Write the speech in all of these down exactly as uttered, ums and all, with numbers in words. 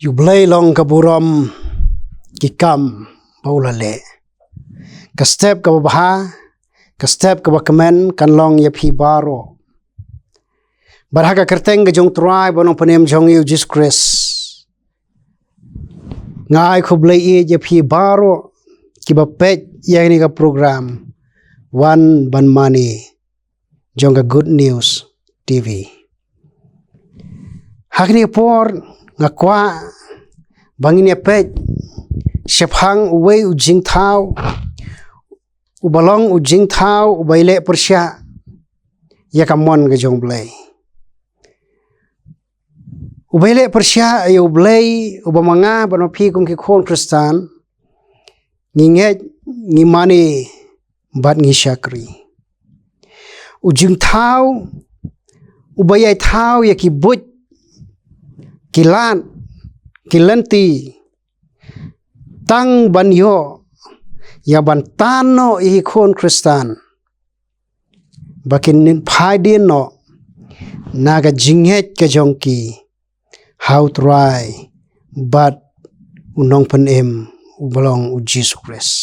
U Blei long ka burom ki kam ba u la leh. Ka step kaba bha, ka step kaba kmen kan long ïa phi baroh. Bad ha ka kyrteng ka jong u Trai bad u Nongpynim jong ngi u Jisu Khrist, nga ai khublei ïa phi baroh kiba peit ïa kane ka program Wan Ban Mane jong ka Good News T V. Ha kane ka por nga kwah ba ngin ïa peit shaphang uwei u jingthaw, uba long u jingthaw uba ïaleh pyrshah ïa ka mon ka jong u Blei. Uba ïaleh pyrshah ïa u Blei, uba ma nga bad ma phi kum ki khun Khristan ngi ngeit, ngi mane bad ngi shakri. U jingthaw uba ïai thaw ïa ki buit, ki lad, ki lynti, tang ban ïoh ïa ban tan noh ïa ki khun Khristan ba kin phaidien noh na ka jingngeit ka jong ki ha u Trai bad u Nongpynim uba long u Jisu Khrist.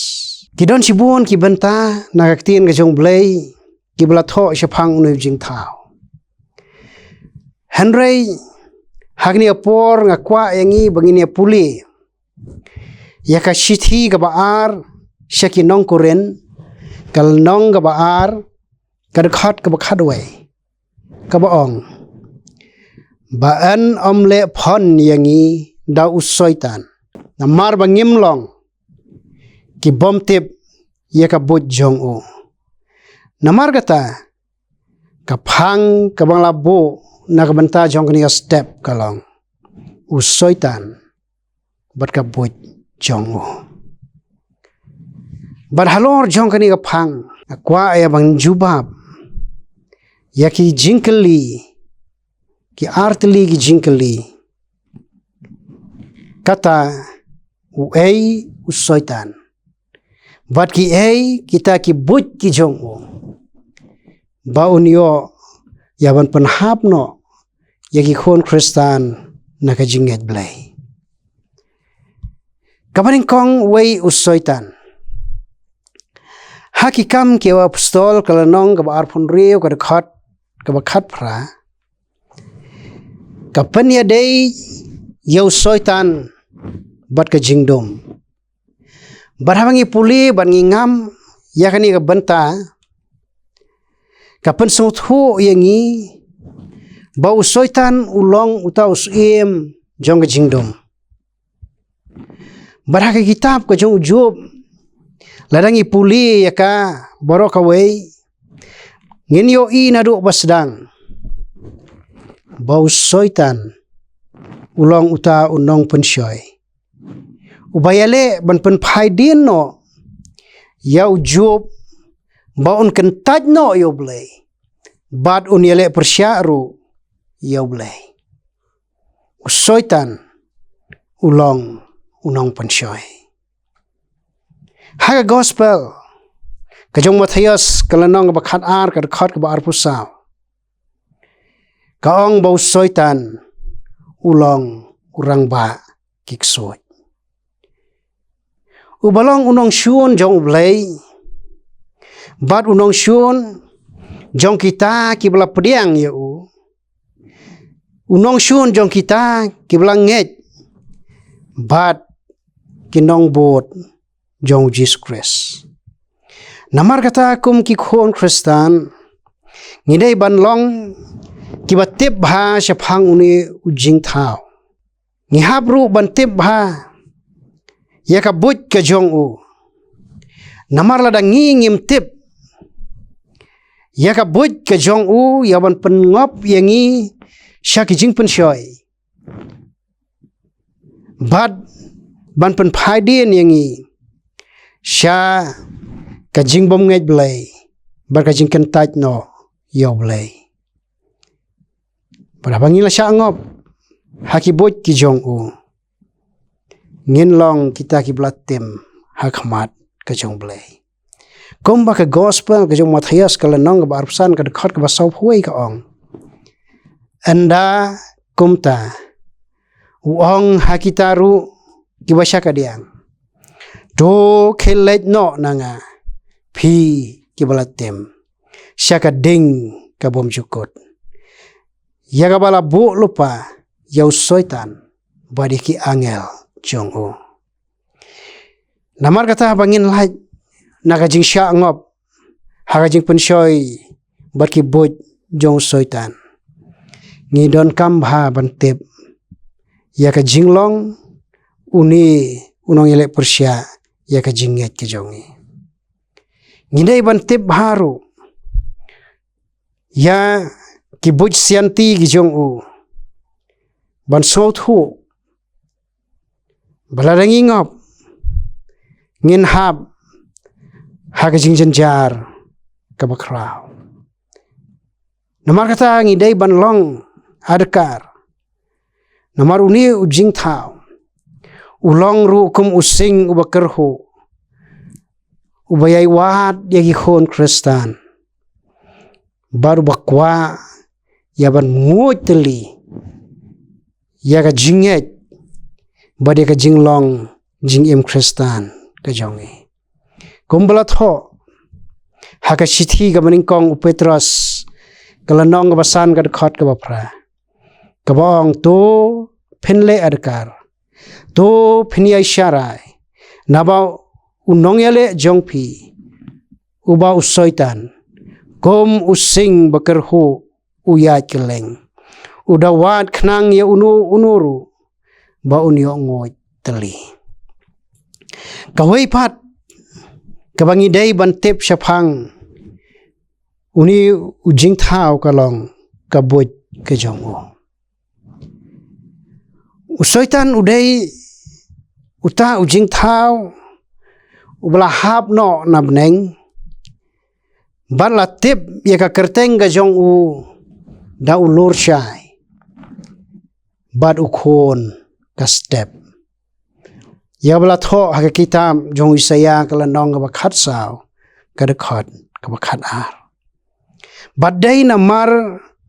Ki don shibun ki bynta na ka ktien ka jong u Blei kiba la thoh shaphang une u jingthaw. Hynrei ha kane ka por nga kwah ïa ngi ba ngin ïa pule ïa ka shithi kaba ar sha ki nong Korinth, ka lynnong kaba ar, ka dkhot kaba khatwei, kaba ong ba yn ym leh phon ïa ngi da u Soitan, namar ba ngim long ki bym tip ïa ka buit jong u. Namar kata ka phang kaba nga la buh na ka bynta jong kane ka step ka long u Soitan bad ka buit jong u. Bad halor jong kane ka phang nga kwah ïa ban jubab ïa ki jingkylli, ki artylli ki jingkylli. Kata uei u Soitan bad kiei kita ki buit ki jong u ba un ïoh ïa ban pynhap noh ïa ki khun Khristan na ka jingngeit Blei. Kaba nyngkong, uei u Soitan? Ha Ki Kam ki Apostol ka lynnong kaba arphew hynriew, ka dkhot kaba khatphra, ka pynïadei ïa u Soitan bad ka jingdum. Bad haba ngi pule bad ngi ngam ïa kane ka bynta, ka pynsngewthuh ïa ngi ba u Soitan u long uta u syiem jong ka jingdum. Bad ha ka kitab ka jong u Job, lada ngi pule ïa ka baroh kawei, ngin ïohi naduh ba sdang ba u Soitan u long uta u nongpynshoi uba ïaleh ban pynphai dien noh ïa u Job ba un kyntait noh ïa u Blei bad un ïaleh pyrshah ruh ïa u Blei. U Soitan u long u nongpynshoi. Ha ka gospel ka jong u Mathaios ka lynnong kaba khatar, ka dkhot kaba arphew saw, ka ong ba u Soitan u long u rangbah ki ksuid, uba long u nongshun jong u Blei bad u nongshun jong kita kiba la pdiang ïa u, u nongshun jong kita kiba la ngeit bad ki nongbud jong u Jisu Khrist. Namar kata, kum ki khun Khristan, ngi dei ban long kiba tip bha shaphang une u jingthaw. Ngi hap ruh ban tip bha ïa ka buit ka jong u. Namar lada ngi ngim tip ïa ka buit ka jong u, ïa ban pynngop ïa ngi sha ki jingpynshoi bad ban pynphai dien ïa ngi sha ka jingbymngeit Blei bad ka jingkyntait noh ïa u Blei. Bad haba ngi la shah ngop ha ki buit ki jong u, ngin long kita kiba la tim ha khmat ka jong u Blei. Kumba ka gospel ka jong u Mathaios ka lynnong kaba arphew san, ka dkhot kaba sawphew wei ka ong: Ynda kumta, U ong ha kita ruh kiba sha kadiang, to khie leit noh na nga, phi kiba la tim, sha ka ding ka bymjukut, ïa kaba la buh lypa ïa u Soitan bad ïa ki angel jong u. Namar kata haba ngin lait na ka jingshah ngop ha ka jingpynshoi bad ki buit jong u Soitan, ngi donkam bha ban tip ïa ka jinglong une u nongïaleh pyrshah ïa ka jingngeit ka jong ngi. Ngi dei ban tip bha ruh ïa ki buit sianti ki jong u, ban sngewthuh ba lada ngi ngop, ngin hap ha ka jingjynjar kaba khraw. Namar kata ngi dei ban long adkar, namar une u jingthaw u long ruh kum u sing uba kyrhuh, uba ïai wad ïa ki khun Khristan bad uba kwah ïa ban nguid tylli ïa ka jingngeit bad ïa ka jinglong jingim Khristan ka jong ngi. Kumba la thoh ha ka shithi kaba nyngkong u Petros, ka lynnong kaba san, ka dkhot kaba phra, kaba ong, to phin leh adkar, to phin ïai sharai, naba u nongïaleh jong phi, uba u Soitan, kum u sing ba kyrhuh u ïaid kylleng, u da wad khnang ïa uno uno ruh ba un ïoh nguid tylli. Kawei pat kaba ngi dei ban tip shaphang une u jingthaw ka long ka buit ka jong u. U Soitan u dei uta u jingthaw uba la hap noh na bneng, bad la tip ïa ka kyrteng ka jong u da u lurshai bad u khun ka step, ïa kaba la thoh ha ka kitab jong u Isaïah, ka lynnong kaba khatsaw, ka dkhot kaba khatar. Bad dei namar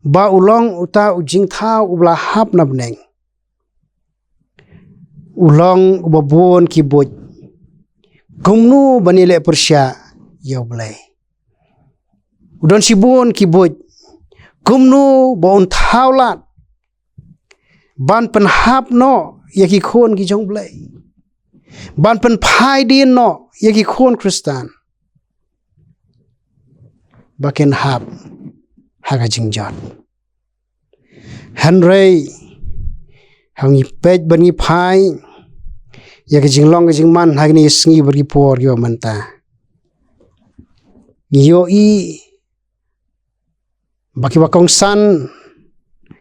ba u long uta u jingthaw uba la hap na bneng, u long uba bun ki buit, kumno ban ïaleh pyrshah ïa U Blei. U don shibun ki buit, kumno ba un thaw lad ban pynhap noh ïa ki khun ki jong U Blei, ban pynphai dien noh ïa ki khun Khristan ba kin hap ha ka jingjot. Hynrei haba ngi peit bad ngi phai ïa ka jinglong ka jingman ha kine ki sngi bad ki por kiba mynta, ngi ïohi ba kiba kongsan,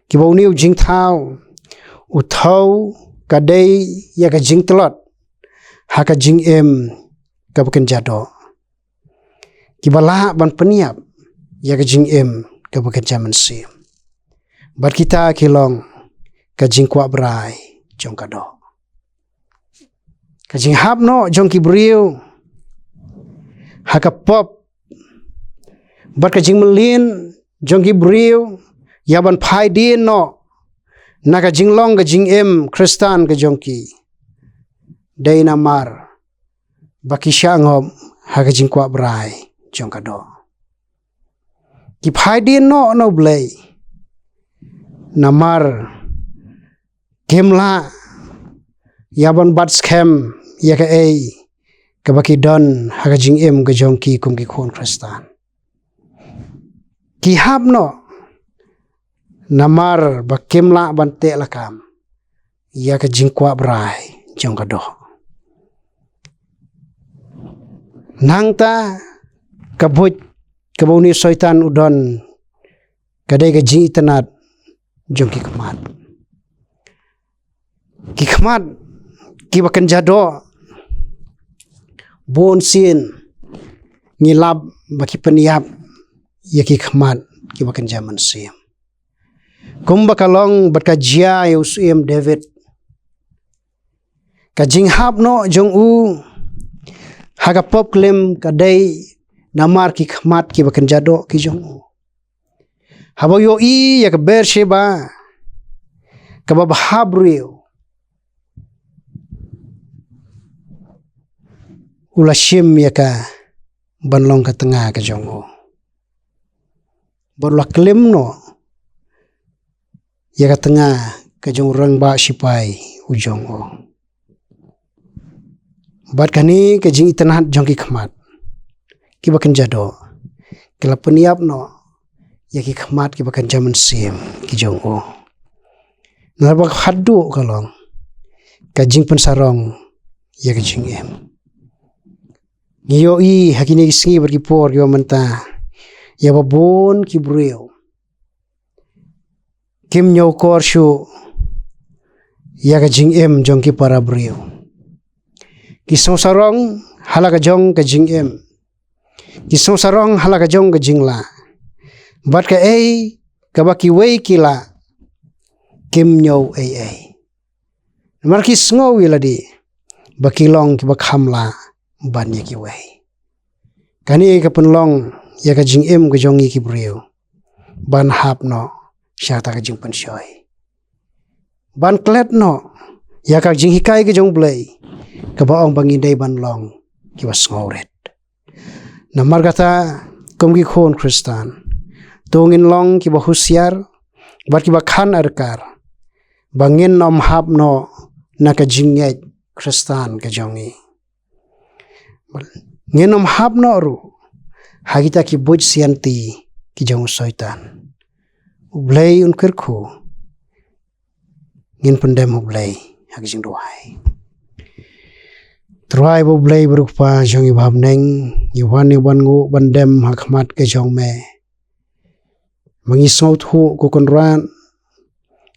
kiba une u jingthaw u thew, ka dei ïa ka jingtlot ha ka jingim kaba kynja doh, kiba lah ban pynïap ïa ka jingim kaba kynja mynsiem. Bad kita ki long ka jingkwah brai jong ka doh, ka jinghap noh jong ki briew ha ka pop, bad ka jingmlien jong ki briew ïa ban phai dien noh na ka jinglong ka jingim Khristan ka jong ki, dei namar ba ki shah ngop ha ka jingkwah brai jong ka doh. Ki phai dien noh na U Blei namar kim lah ïa ban bat skhem ïa kaei kaba ki don ha ka jingim ka jong ki kum ki khun Khristan. Ki hap noh namar ba kim lah ban teh lakam ïa ka jingkwah brai jong ka doh. Nangta ka buit kaba une u Soitan u don ka dei ka jingitynnad jong ki khmat. Ki khmat kiba kynja doh, bun sien ngi lap ba ki pynïap ïa ki khmat kiba kynja mynsiem. Kumba ka long bad ka jia ïa u Syiem David, ka jinghap noh jong u ha ka pop klim ka dei namar ki khmat kiba kynja doh ki jong u. Haba u ïohi ïa ka Bathsheba, kaba bhabriew, u la shim ïa ka ban long ka tnga ka jong u. Bad u la klim noh ïa ka tnga ka jong u rangbah shipai u jong u. Bad kane ka jingitynnad jong ki khmat kiba kynja doh ki la pynïap noh ïa ki khmat kiba kynja mynsiem ki jong u. Naba ka haduh ka long ka jingpynsarong ïa ka jingim. Ngi ïohi ha kine ki sngi bad ki por kiba mynta ïa ba bun ki briew kim ñiewkor shuh ïa ka jingim jong ki para briew. Ki sngewsarong ha la ka jong ka jingim, ki sngewsarong ha la ka jong ka jinglah. Bad kaei kaba kiwei ki lah kim ñiew ei ei. Namar ki sngew ïa lade ba ki long kiba kham lah ban ïa kiwei. Kane ka pynlong ïa ka jingim ka jong ngi ki briew ban hap noh sha kata ka jingpynshoi, ban klet noh ïa ka jinghikai ka jong U Blei kaba ong ba ngi dei ban long kiba sngewrit. Namar kata, kum ki khun Khristan, to ngin long kiba husiar bad kiba khan adkar ba ngin ym hap noh na ka jingngeit Khristan ka jong ngi. Ngin ym hap noh ruh ha kita ki buit sianti ki jong u Soitan. U Blei un kyrkhu. Ngin pyndem ha U Blei ha ka jingduwai. Trai ba U Blei, ba U Kpa jong ngi ba ha bneng, ngi wan, ngi wan nguh ban dem ha khmat ka jong me. Ba ngi sngewthuh, ko Kynrad,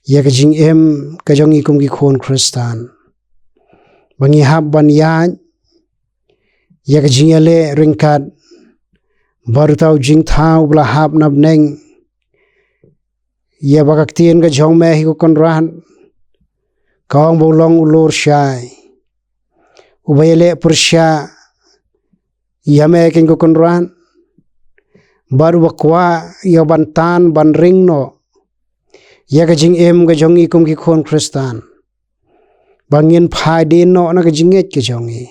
ïa ka jingim ka jong ngi kum ki khun Khristan, ba ngi hap ban ïaid ïa ka jingïaleh ryngkat bad uta u jingthaw ba la hap na bneng. Ïa ba ka ktien ka jong me hi, ko Kynrad, ka ong ba u long u lur shai, uba ïaleh pyrshah ïa me, kein ko Kynrad, bad uba kwah ïa ban tan ban ring noh ïa ka jingim ka jong ngi kum ki khun Khristan, ba ngin phai dien noh na ka jingngeit ka jong ngi,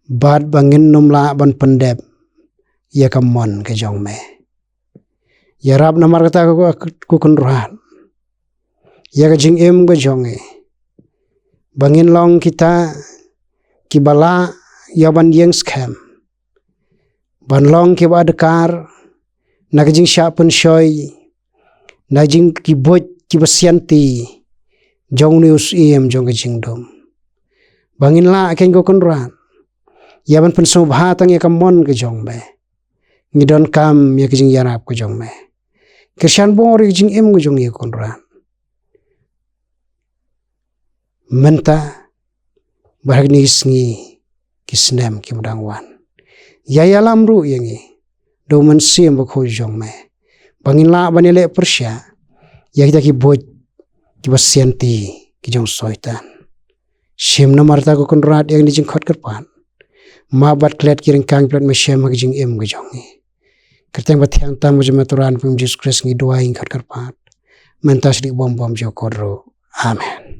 bad ba ngin ym lah ban pyndep ïa ka mon ka jong me. Ïarap namar kata, ko, ko Kynrad, ïa ka jingim ka jong ngi, ba ngin long kita kiba lah ïa ban ïeng skhem, ban long kiba adkar na ka jingshah pynshoi, na jing ki buit kiba sianti jong une u Syiem jong ka jingdum. Ba ngin lah, kein ko Kynrad, ïa ban pynsngewbha tang ïa ka mon ka jong me. Ngi donkam ïa ka jingïarap ka jong me. Kyrshan bor ïa ka jingim ka jong ngi, ko Kynrad, mynta bad ha kine ki sngi, ki snem kiba dang wan. Ïa ïalam ruh ïa ngi da u Mynsiem Bakhuid jong me, ba ngin lah ban ïaleh pyrshah ïa kita ki buit kiba sianti ki jong u Soitan. Shim namar kata, ko Kynrad, ïa kane ka jingkhot kyrpad. Map bad klet ki ryngkang ki plet mynsiem ha ka jingim ka jong ngi. Kyrteng ba thiang tam ka jong me, Trai, ha u Jisu Khrist ngi duwai, ngi khot kyrpad. Mynta, sha ka dik bym bym jong ka por ruh. Amen.